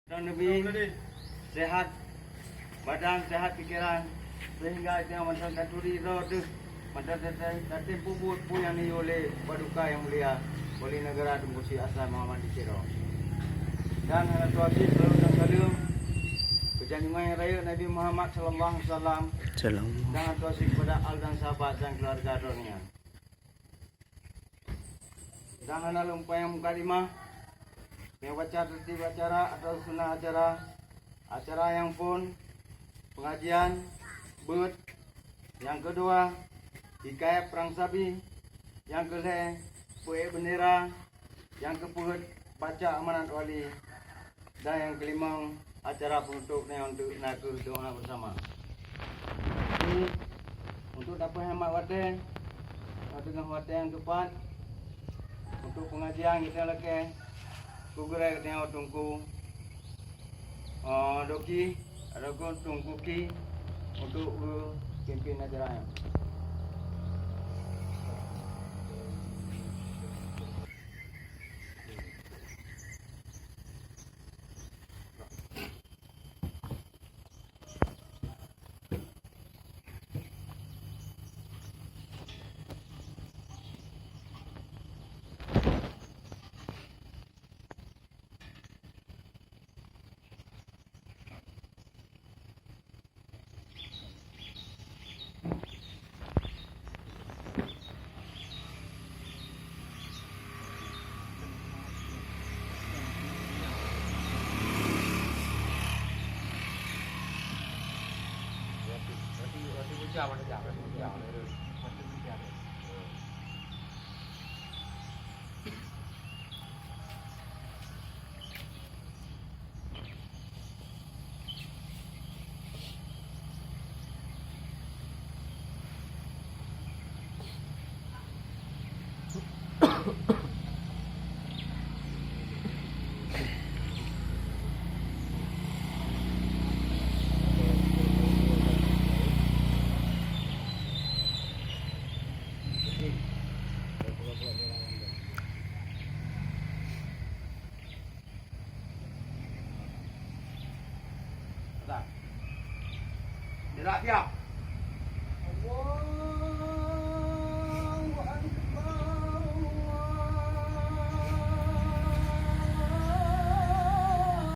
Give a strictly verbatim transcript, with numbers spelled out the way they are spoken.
Dan demi sehat badan, sehat pikiran, sehingga jangan mantong taturi droe teuh, mantong tatem peubuet peue nyang neuyue lé Paduka Yang Mulia Wali Negara Teungku Syèh Hasan Muhammad di Tiro. Dan hana teuakhir saleuem dan saleuem keu junjungan nyang rayeuk Nabi Muhammad sallallahu alaihi wasallam. Dan hana teuakhir kepada al dan sahabat dan keluarga droe nyan. Dan hana lom panyang mukadimah, meubaca tertib acara atau sunnah acara, acara nyang phôn, pengajian, beuet, nyang keudua, hikayat perang sabi, nyang keulhèe, peuék bendera, nyang keupeuet, baca amanat wali, dan nyang keulimong, acara penutup nyoe untuk nakeuh doa bersama. Jadi, untuk dapeuh hemat watèe, teungoh watèe nyang teupat, untuk pengajian kita lakèe, keu gurèe geutanyoe Teungku, eh, Doki, ataupun Teungku Ki, untuk geupimpin acara nyoe. Gerak siap.